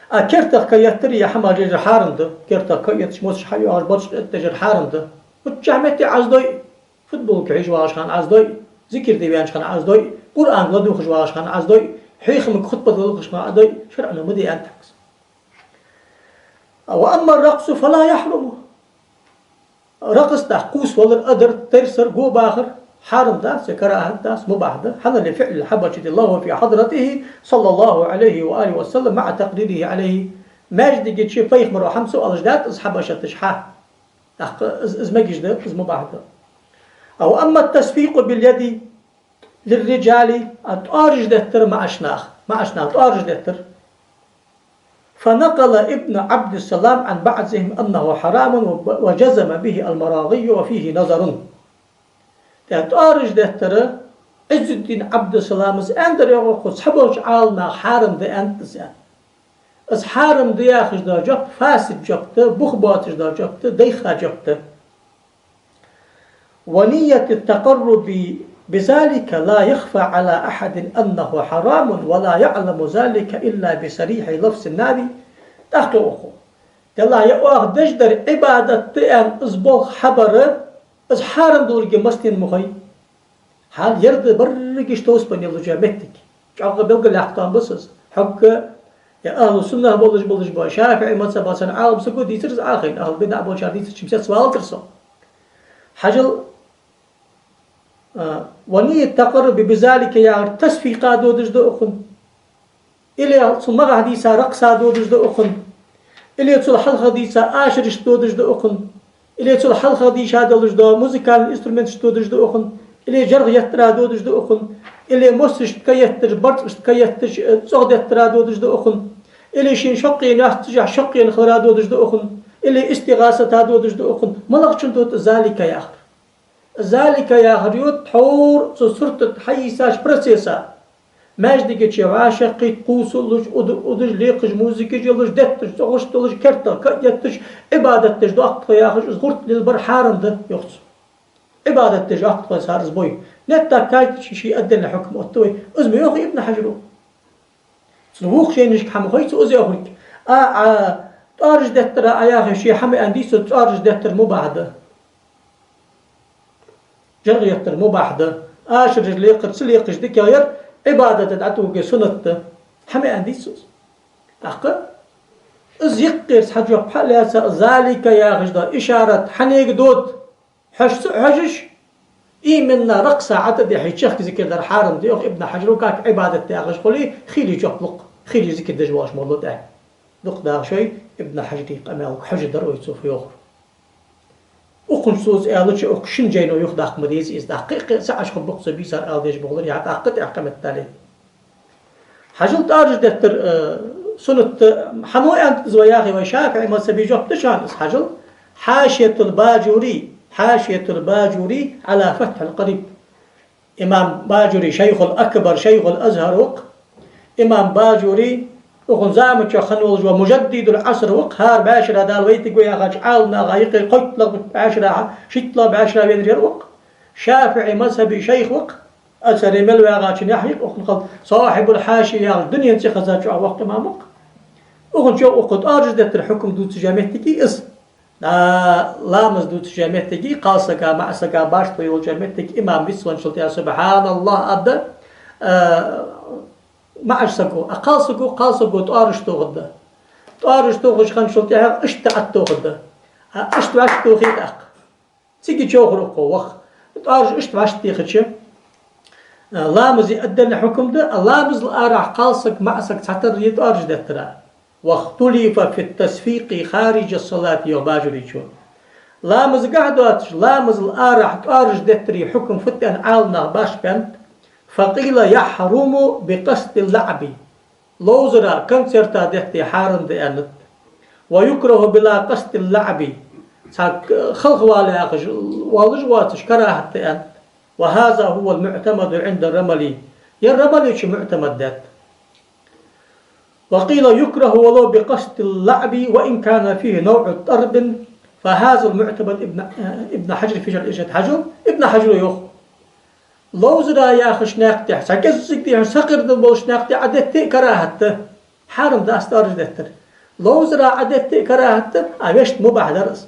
А кертах ка еттари, е хӀамаш еш хьарам да, кертах ка этташ, мосаш хьайоагӀаш, боцаш этташ ер хьарам да. Миччахьа метте Ӏа из дой, футболка хьежаш вагӀача хана Ӏа из дой, зикар де ваьннача хана Ӏа из дой, Къуръан ладувгӀаш вагӀача хана Ӏа из дой, хьехамага хутбат леладувгӀача хана Ӏа из дой, шарӀо ма де аьннад хьога из. وأما الرقص فلا يحرم. Ракъс да, кхувсавалар, адар, терсар, го бахар хьарам дац, е карахӀат дац, мубахь да. ХӀана, لفعل الحبشي له في حضرته صلى الله عليه وآله وسلم مع تقريره عليه Маьждига чу пайхамара хӀама ца оалаш дац из хьабашаташ хьа. ТӀаккха из, из мегаш да, из мубахь да. أو أما التصفيق باليد للرجال, а тӀоараш деттар маӀача наха, маӀача наха тӀоараш деттар. فنقل ابن عبد السلام عن بعضهم أنه حرام وب-، وجزم به المراغي وفيه نظر. ТӀа тӀоараш деттар, Ӏиззуддин Ӏабдуссаламас аьннадар йоах укхо, цхьаболча Ӏаламнаха хьарам да аьннад из аьнна. Из хьарам да яхаш дола жоп фасид жоп да, бух боацаш дола жоп да, дайха жоп да. ونية التقرب بذلك لا يخفى على أحد أنه حرام ولا يعلم ذلك إلا بصريح لفظ النبي. ТӀаккха укхо: Делахь, е оаха деш дар Ӏибадат да аьнна из болх хьабар, из хьарам долга массанена ма хой. Хьал ер да берригаш товсабенна йолаш йола моттиг. ЧӀоагӀа белгалъяккха тоам ба из. Хьогга, е ахӀлу суннах болаш, болаш бола, ШафиӀий мазхӀабах цхьан Ӏалам саго дийцар из Ӏохайна, ахӀлу бидӀа болчар дийцача, цхьа валлалца со. Хьажал, а, ونية التقرب بذلك яхар тасфикъа додаш да укхун. Или цул магӀахь дийца ракъса додаш да укхун. Или цул хьалха дийца ашарашта додаш да укхун. Или цул хьалха дийша долаш дола музыкальни инструменташта додаш да укхун. Или жаргӀа еттара додаш да укхун. Или моссашта ка етташ, барзкъашта ка етташ, э, цӀогӀа деттара додаш да укхун. Или шийна шоккхе йоаццашехь шоккхе хилара додаш да укхун. Или истигӀасата додаш да укхун. МалагӀчун дода ذلك яхар? ذلك яхар йода тхьовра цу сурта тӀа хьайийсача процесса. Маьждига чу вӀашагӀкхийтта, кхувсалуш, уда-, удаш, лекхаш, музыкаш йолаш, детташ, цӀогӀаш долаш, кертах ка а етташ, Ӏибадат деш доккха тхо яхаш, из гӀурт лелабар хьарам да, йоах цо. Ӏибадат деш доккха тхо яхар из бой. Нетта каждый ший отдельный хьукм отт вай. Из ма йоах Ибн Хьажара. Цун вокх жайнашка хӀама хой цо из яхилга. А, а, тӀоараш деттара а яхаш, ший хӀама аьнна дийцад, тӀоараш деттар мубахь да. ЖаргӀа еттар мубахь да. Ашараш лекхар, ца лекхаш дикагӀа яр Ӏибадата дӀатӀавуге суннат да. ХӀама аьнна дийцад цо. ТӀаккха из юкъера цхьа жоп хьа а лаьца, ذلك яхаш дола ишарат хьанга дода? Хьожаш ца хьожаш, именно ракъса ӀотӀадихье чехка зикар дар хьарам да йоах Ибн Хьажара, как Ӏибадат да яхаш хуле, хийла жоп лу-кх, хийла зикар деш волаш ма лу тӀехь. Дукха даха шоай Ибн Хьажара къамаьлага хьожадар вай цо фу йоахар. Укхунца цо из аьлча, укх шин жайно юхадаккха ма деза из, тӀаккха кхы а кхы а ца Ӏаш хургба-кх цо бийсар ала дезаш бохалар, яхь тӀаккха тӀехьа кхы меттел. Хьажал тӀоараш деттар, э, суннат да, хьан ва аьннад из вай яхе, вай ШафиӀий мазхӀабе жоп да шоана из, хьажал. حاشية الباجوري، حاشية الباجوري على فتح القريب. Имам Баджури, шайхул акбар, шайхул Азхар ва-кх. Имам Баджури, укхун заман чу хинна волаш вола мужаддидул Ӏаср ва-кх, хӀара бӀаьшера Дала вайтаргва яхача Ӏаламнаха юкъе кхойтталагӀа бӀаьшера, шийтталагӀа бӀаьшера венар яр ва-кх. ШафиӀий мазхӀабе шайх ва-кх. Азхаре мел вагӀачунех ва-кх укхун хала, Сахьибул Хьашия яхаш дунен цӀи хеза чӀоагӀа воккха имам ва-кх. Укхун чу укхо тӀоараш деттара хьукм дувцаш я моттиг я из. Да, ламаз дувцаш я моттиг я, кхалсага, маӀасага башхало йолча моттиг, имам вицвенначул тӀехьа «СубхьаналлахӀ» аргда, а, маӀача саго, а кхалсаго, кхалсаго тӀоараш тохаргда. ТӀоараш тохаш хинначул тӀехьа иштта ӀотӀатохаргда. А иштта вӀаштӀатохе тӀаккха. Цига чу йоахар укхо, ваха. ТӀоараш иштта вӀаштӀатехача, а, ламаза отдельный хьукм да, а ламазал арахьа кхалсаг, маӀасаг цхьатарра я тӀоараш деттара. «واختلف في التصفيق خارج الصلاة», йоах Баджуречо. Ламазагахьа доацаш, ламазал арахьа тӀоараш деттара хьукм фуд аьнна Ӏаламнаха башха баьннаб. «فقيل يحرم بقصد اللعب». Ловзара, концерта детте хьарам да аьннад. «ويكره بلا قصد اللعب». Цхьа халхавала яхаш, воаллаш воацаш карахӀат да аьннад. «وهذا هو المعتمد عند الرملي». Ер Рамалечо муӀтамад даьд. «وقيل يكره ولو بقصد اللعب وإن كان فيه نوع طرب، فهذا المعتمد», Ибн, Ибн Хьажар фи Шархь Иршад, хьажал, Ибн Хьажаро йоах. Ловзара яхача наькъа тӀа, цхьа кӀеззига дехьа сакхарда болча наькъа тӀа Ӏа детте карахӀат да. Хьарам дац тӀоараш деттар. Ловзара Ӏа детте карахӀат да, а вешта мубахь дар из.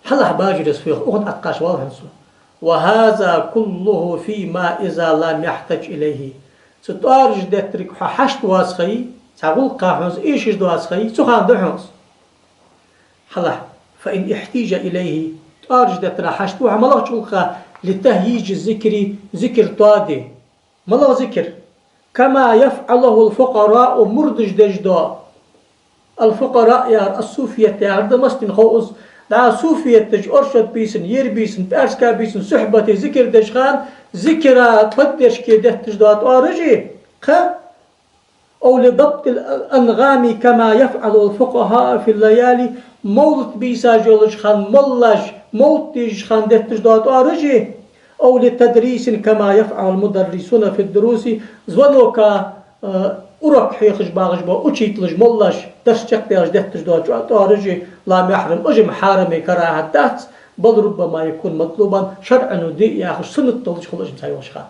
Хьалахь Баджурес фу йоах, укхунна тӀакхача валхьан со. «وهذا كله فيما إذا لم يحتج إليه». Цу тӀоараш деттарга хьо хьашт вац хай, цхьа гӀулакх хьона из эшаш доаца хай, цу хана да хьона из. Хьалахь, «فإن احتيج إليه», тӀоараш деттара хьашт ва хьо малагӀча гӀулакха, «لتهييج الذكر», зикар тоаде. МалагӀа зикар? «كما يفعله الفقراء», мурдаш деш дола, الفقراء яхар, ас-суфият яхар да, массанена хов из. ДӀа суфияташ оршот бийсан, ер бийсан, пӀаьраска бийсан, сухьбате зикар деш хана, зикара поддержка детташ дола тӀоараш, кхы أو لضبط الأنغام كما يفعل الفقهاء في الليالي, мовлат бийсаш йолча хана моллаш мовлат дийшача хана детташ дола тӀоараш, أو لتدريس كما يفعل المدرسون في الدروس, звонока, э, урок хьехаш багӀаш бола учителаш, моллаш, дарс чакхдаьлча детташ дола тӀоараш, لم يحرم, уж-м хьарам е карахӀат дац, بل ربما يكون مطلوبا, шарӀо де яхаш суннат долаш хул уж-м цхьайолча хана.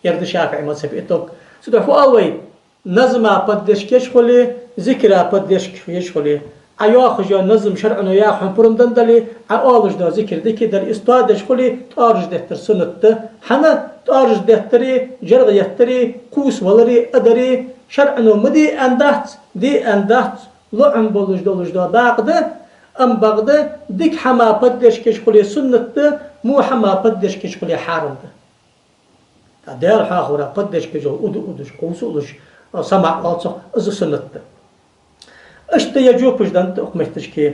Ер да ШафиӀий мазхӀаба итог. Цудухьа фу оал вай? Назма поддержка еш хуле, зикара поддержка еш хуле, Ӏа йоахаш йола назм шарӀо яха хьона пурам денна дале, Ӏа оалаш дола зикар дика дале, из тоадеш хуле, тӀоараш деттар суннат да. ХӀана? ТӀоараш деттари, жаргӀа еттари, кхувсавалари, адари шарӀо ма де аьнна дац, де аьнна дац, лоӀам болаш долаш дола дакъа да, ам бакъда дика хӀама поддержка еш хуле суннат да, во хӀама поддержка еш хуле хьарам да. ТӀаккха Даьла хьоахавара поддержка еш йола, уду удаш, кхувсалуш, а, самаӀ оал цох, из суннат да. Иштта ер жопаш да укх моттигашка.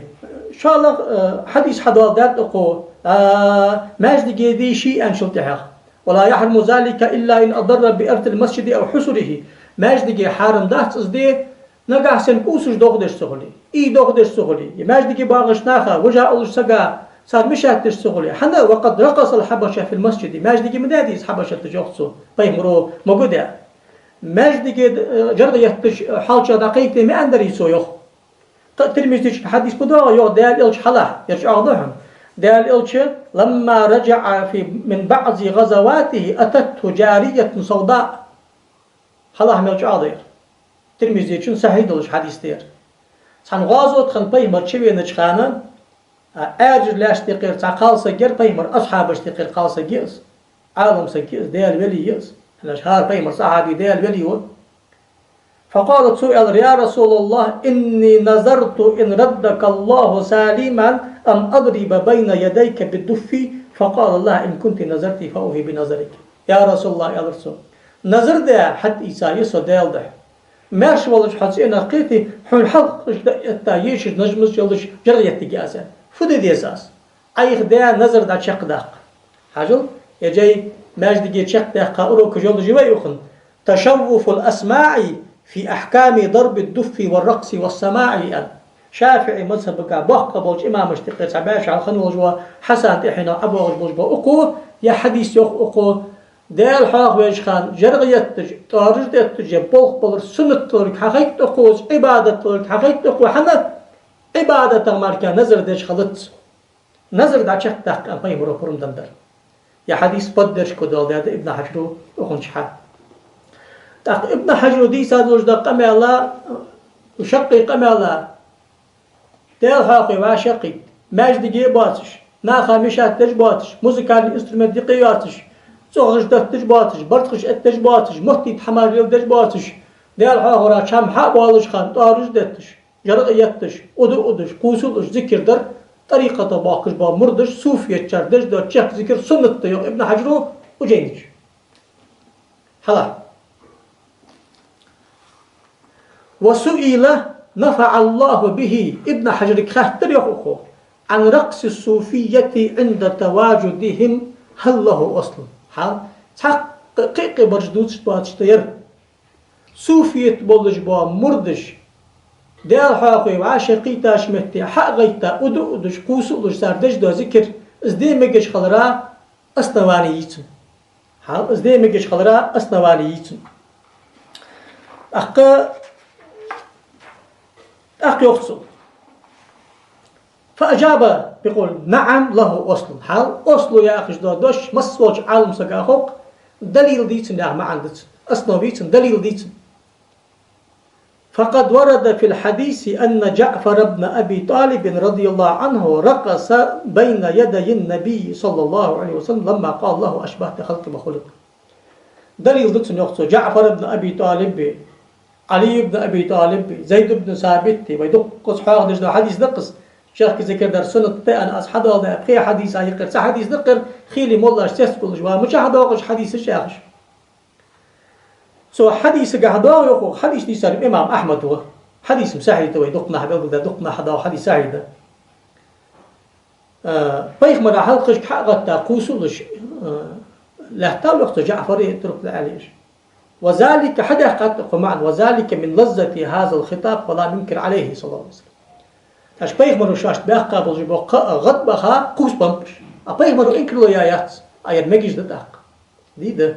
ШоллагӀа, а, хьадис хьадоаладаьд укхо, а, маьждиге де ший аьнначул тӀехьагӀа. ولا يحرم ذلك إلا إن أضر بأرض المسجد أو حصره. Маьждиге хьарам дац из де, нагахьа санна кӀувсаш дохадеш ца хуле, ийдохадеш ца хуле, е маьждиге багӀаш наха, вижа уллаш сага, цар мешать деш ца хуле. ХӀана? وقد رقص الحبشة في المسجد. Маьждиге ма даьдий из хьабашаташ, йоах цо, пайхамаро ма гу де. Маьждиге, э, жаргӀа етташ, э, хьалча дӀакхайкаде ма аьннадарий цо, йоах. Кхы а Тирмизечун хьадис ма доагӀий, йоах, Даьла Элча хьалха, ер чӀоагӀа да хьона. Даьла Элча, لما رجع في، من بعض غزواته أتته جارية سوداء. Хьалха мел чӀоагӀа да ер. Тирмизечун сахьихь долаш хьадис да ер. Цхьан гӀазота хана пайхамар чувенача хана, а, Ӏаьржа лаьшта юкъера цхьа кхалсаг яр, пайхамара асхьабашта юкъера кхалсаг я из, Ӏаламсаг я из, Даьла вели я из. ХӀана аьлча хӀара пайхамара сахьаби Даьла вели ва. فقال, цо аьлар: يا رسول الله، إني نذرت إن ردك الله سالما أن أضرب بين يديك بالدف، فقال لها: إن كنت نذرت فأوفي بنذرك. Я РасулаллахӀ, аьлар цо, назар даь хьатӀаийца я со Даьла духьа. Маьрша волча хьо цӀенах кхете, хьона хьалхашка дӀаэтта ешаш нажмаш йолаш жаргӀа еттаргья аз. Фу де деза аз? Ӏайха даь назар дӀачакхдаккха. Хьажал, е жай маьждиге чакхдаьккха урокаш йолаш я вай укхун. تشوف الأسماع في أحكام ضرب الدف والرقص والسماع, аьнна. ШафиӀий мазхӀабагахь боккха болча имамашта юкъера цхьа баьша хьалха хинна волаш вола Хьасан тӀехьенах ӀобоагӀаш болаш бола укхо, ер хьадис, йоах укхо, Даьла хьоахавеш хана жаргӀа етташ, тӀоараш детташ, е болх балар суннат долга хьахайт укхо, из Ӏибадат долга хьахайт укхо, хӀана? Ӏибадатах мара назар деш хилац. Назар дӀачакхдаккха аьнна пайхамаро пурам деннадар. Ер хьадис поддержка доаладаьд Ибн Хьаджаро укхун чу хьа. ТӀаккха Ибн Хьаджаро дийца долаш да къамаьл, шаккхе къамаьл, Даьла хьоахаве вӀашагӀкхийтта, маьждиге а боацаш, наха мешать деш а боацаш, музыкальный инструмент юкъе а йоацаш, цӀогӀаш детташ а боацаш, барзкъаш этташ а боацаш, моттийта хӀамаш леладеш а боацаш, Даьла хьоахавара чам хьа а боалаш хана тӀоараш детташ, жаргӀа етташ, уду удаш, кхувсалуш зикар дар, тӀарикъата бохкаш бола мурдаш, суфиятчар деш дола чехка зикар суннат да, йоах Ибн Хьаджаро укх жайна чу. Хьала. وسئل نفع الله به, Ибн Хьаджарга хаьттар, йоах укхо, عن رقص الصوفية عند تواجدهم هل له أصل. Хьал, цхьаккха кхы а бараш дувцаш доацаш да ер. Суфият болаш бола мурдаш, Даьла хьоахаве вӀашагӀкхийтача метте, хьа а гӀайтта, уду удаш, кхувсалуш цар деш дола зикар, из де мегаш хилара основани йий цун. Хьал, из де мегаш хилара основани йий цун. ТӀаккха, тӀаккха йоах цо. فأجاب بقول نعم له أصل. Хьал, аслу яхаш дола дош массаволча Ӏаламсага хов-кх, далил дий цун яха маӀан да цун, основа йий цун, далил дий цун. فقد ورد في الحديث أن جعفر بن أبي طالب رضي الله عنه رقص بين يدي النبي صلى الله عليه وسلم لما قال له: أشبهت خلقي بخلقي. Далил да цун, йоах цо, ДжаӀфар ибн Аби ТӀалиби, Ӏали ибн Аби ТӀалиби, Зайд ибн Сабитти, вай дуккхаза хьоахадеш дола хьадис да-кх из. Чехка зикар дар суннат да аьнна аз хьадоаладаь, пхе хьадиса юкъера цхьа хьадис да-кх ер, хийла моллаш цецбувлаш ва, мичахьа доагӀаш хьадисаш яхаш. Цу хьадисагахьа доагӀа, йоах, хьадис дийцар имам Ахьмад ва. Хьадис-м сахьихь да вай, дукха нах белгалдаьд, дукха наха хьадис сахьихь да. Э, пайхамара хьалхашка хьа а гӀатта кхувсалуш, э, лаьттав йоах цо ДжаӀфар, турпал аьле еш. وذلك, хьадаьккхад укхо маӀан, وذلك من لذة هذا الخطاب فلم ينكر عليه صلى الله عليه وسلم. Таш пайхамара шоашта баьккха болаш бола кхаъ гӀадбаха кхувсабеннаб уж. А пайхамара инкарло яь яц, а ер мегаш да тӀаккха. Дий да.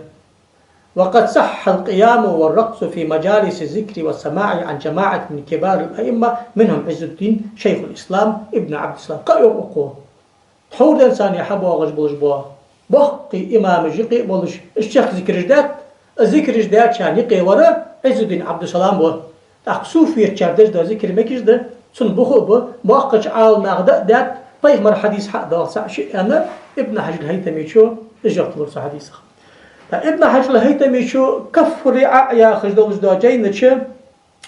وقد صح القيام والرقص في مجالس الذكر والسماع عن جماعة من كبار الأئمة منهم عز الدين شيخ الإسلام ابن عبد السلام. Кхаъ йоах укхо. Тхьовра денз санна хьабоагӀаш болаш бола боккхий имамаш юкъе а болаш, уж чехка зикараш даьд, а зикараш даьчарна юкъе вар Ӏиззуддин Ӏабдуссалам ва. ТӀаккха суфиятчар деш дола зикар мегаш да, цун бух а ба, боккхача Ӏаламнаха даа а даьд, пайхамара хьадис хьа а доагӀа цхьа а шиъ аьнна, Ибн Хьажар ХӀайтамичо из жоп лур цу хьадисах. ТӀаккха Ибн Хьажар ХӀайтамичо «Каффу РиӀаъ» яхаш долаш дола жайна чу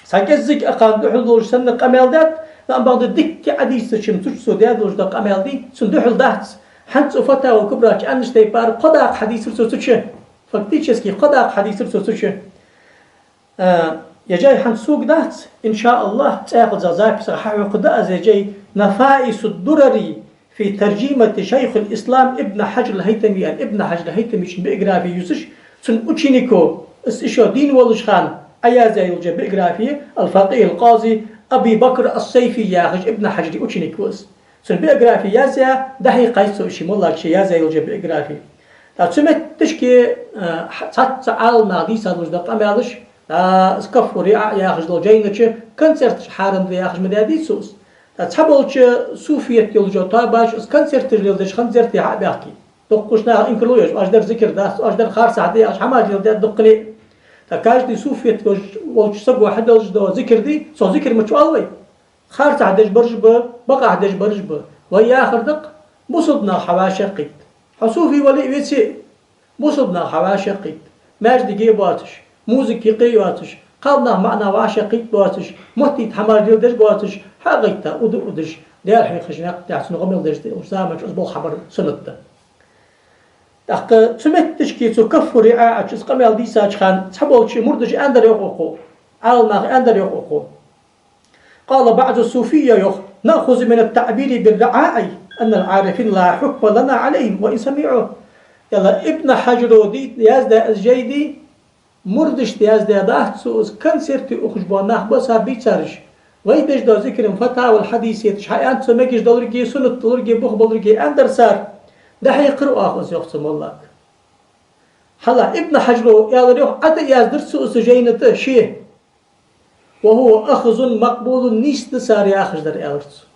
цхьа кӀеззига акхарна духьал долаш санна къамаьл даьд, амма бакъда дикка Ӏодийцача-м цу чу цо даь долаш дола къамаьл дий, цунна духьал дац. ХӀанз цу Фатава Кубра чу аьннача тайпара кхо дакъа хьадис дир цо цу чу. Фактически кхо дакъа хьадис дир цо цу чу. Э, ер жай хӀанз сога дац, иншааллахӀ, цӀаькхаза записах хьахьокхаргда аз ер жай, «Нафаисуд-дурари фи таржамати шайхул-ислам Ибн Хьажар ал-ХӀайтами», аьнна, Ибн Хьажар ал-ХӀайтамичун биографи юсаш, цун ученико, из ишо дийна волча хана Ӏояздаь йолча биографи, ал-факъихӀ ал-къази Аби Бакр ас-Сайфи яхаш Ибн Хьажара ученик ва из. Цун биографи язъяь, дӀахьекхай цо ший моллагӀчо язъяь йолча биографи. ТӀаккха цу метташке, э, хьа-, цхьацца Ӏаламнаха дийца долаш дола къамаьлаш, а, из «Каффу РиӀаъ» яхаш долча жайна чу концерташ хьарам да яхаш ма даьдий цо из. ТӀаккха цхьаболча суфият йолча тоабаша из концерташ леладеш ханзарте хьа а баьхкий. Дуккхача наха инкарло еш, оаш дар зикар дац, оаш дар харцахьа да яхаш хӀамаш леладаьд дуккхане. ТӀаккха каждый суфият волча, волча саго хьадоалаш дола зикар дий, цох зикар ма ца оал вай. Харцахьа деш бараш ба, бакъахьа деш бараш ба. Вай яхар да-кх, бусалба нах хьавӀашагӀкхийтта. Хьо суфи вале а, веце а, бусалба нах хьавӀашагӀкхийтта. Маьждиге а боацаш, музыка юкъе а йоацаш, кхалнаха маӀа наха вӀашагӀкхийтта боацаш, моттийта хӀамаш леладеш боацаш, хьагӀайтта, уду а удаш, Даьла хьехаш никъ тӀехьа цунна гӀо мел деш да, уж заманчу из болх хьабар суннат да. ТӀаккха цу метташке цу «Каффу РиӀаъ» чу из къамаьл дийцача хана цхьаболча мурдаша аьннадар йоах укхо, Ӏаламнаха аьннадар йоах укхо. قال بعض الصوفية, йоах: نأخذ من التعبير بالرعاع أن العارفين لا حكم لنا عليهم وإن سمعوا. Яла Ибн Хьажара дийт-, яздаь из жай дий, мурдашта яздаь дац цо из, концерте ухаш бола нах ба цар бийцараш. Вай деш дола зикар-м фатавал хьадийца етташ хьааьннад цо, мегаш долга, суннат долга, бух болга аьннадар цар. ДӀахьекхар оаха из, йоах цу моллага. Хьажал, Ибн Хьажара аьлар йоах, Ӏа тӀа яздаьдар цо из жайна тӀа ше. وهو أخذ مقبول, нийса да цар яхаш дар, аьлар цо.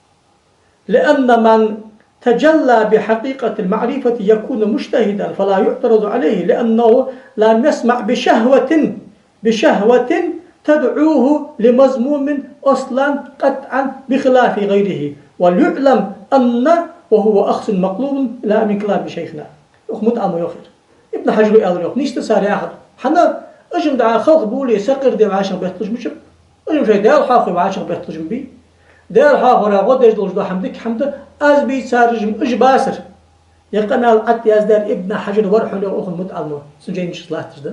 لأن من تجلى بحقيقة المعرفة يكون مجتهدا فلا يعترض عليه لأنه لم يسمع بشهوة، بشهوة تدعوه لمذموم أصلا قطعا بخلاف غيره. وليعلم أن وهو أخذ مقبول إلى من كلام شيخنا. Укх мутаӀалимо йоах ер. Ибн Хьажара аьлар йоах, нийса да цар яхар. ХӀана? Уж-м дӀа халкъ боале сакъерда вӀашагӀбетталуш ма ба. Уж-м шоай Даьла хьоахаве вӀашагӀбетталуш ма бий. Даьла хьоахавара гӀо деш долаш дола хӀама дика хӀама да, аз бийцараш-м уж бацар. Ер къамаьл Ӏа тӀа яздаьр Ибн Хьажар вар хьона, йоах укх мутаӀалимо, цун жайнаш чу латташ да.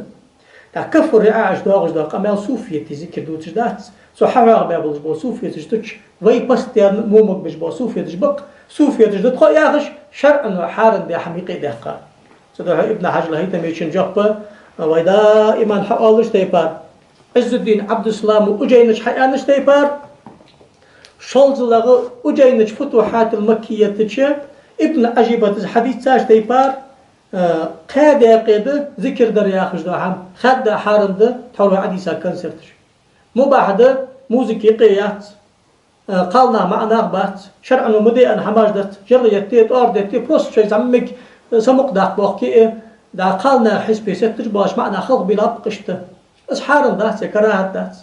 ТӀаккха «Каффу РиӀаъ» чу доагӀаш дола къамаьл суфияти зикар дувцаш дац. Цу хьахьоахабаь болаш бола суфияташ дувцаш, вай постоянно мо могабеш бола суфияташ ба-кх, суфияташ да тхо яхаш, шарӀо хьарам даь хӀама юкъе даьккха. Цудухьа Ибн Хьажар ал-ХӀайтамичун жоп, вай даиман хьаоалаш тайпара, Ӏиззуддин Ӏабдуссалама укх жайна чу хьааьннача тайпара, шоллагӀа укх жайна чу Футухьатул-Маккият чу Ибн Ӏажибата из хьадийцача тайпара, э, кхаь даькъе да зикар дар яхаш дола хӀама, хаьдда хьарам да тхьовра Ӏодийца концерташ. Мубахь да, музыка юкъе яц, э, кхалнах маӀа нах бац, шарӀо ма де аьнна хӀамаш дац, жагӀа етте, тӀоара детте, просто шоай зӀамига, э, самукъадаккха бохке, э, дӀа кхалнаьха хьисапе сетташ боацаш маӀа нах халхабийлаб-кх иштта. Из хьарам дац, е карахӀат дац.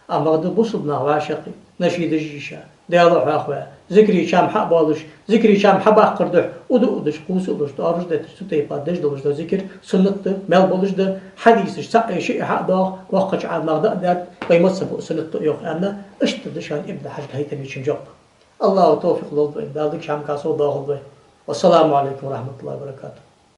Амма бакъда бусалба нах вӀашагӀкхийтта, нашидаш йийша, Даьла хьоахаве, зикарий чам хьа а боалаш, зикарий чам хьабаккхара духьа, уду а удаш, кхувса а луш, тӀоараш а детташ, цу тайпара деш долаш дола зикар суннат да, мел болаш да, хьадисаш цаӀ а шиъ а хьа а доагӀа, воккхача Ӏаламнаха даа а даьд, вай мазхӀабо суннат да йоах аьнна, иштта да шоана Ибн Хьажар ал-ХӀайтамичун жоп. АллахӀа товфикъ лолда вайна, Дала дикача хӀаман касо доахалда вай. والسلام عليكم ورحمة الله وبركاته.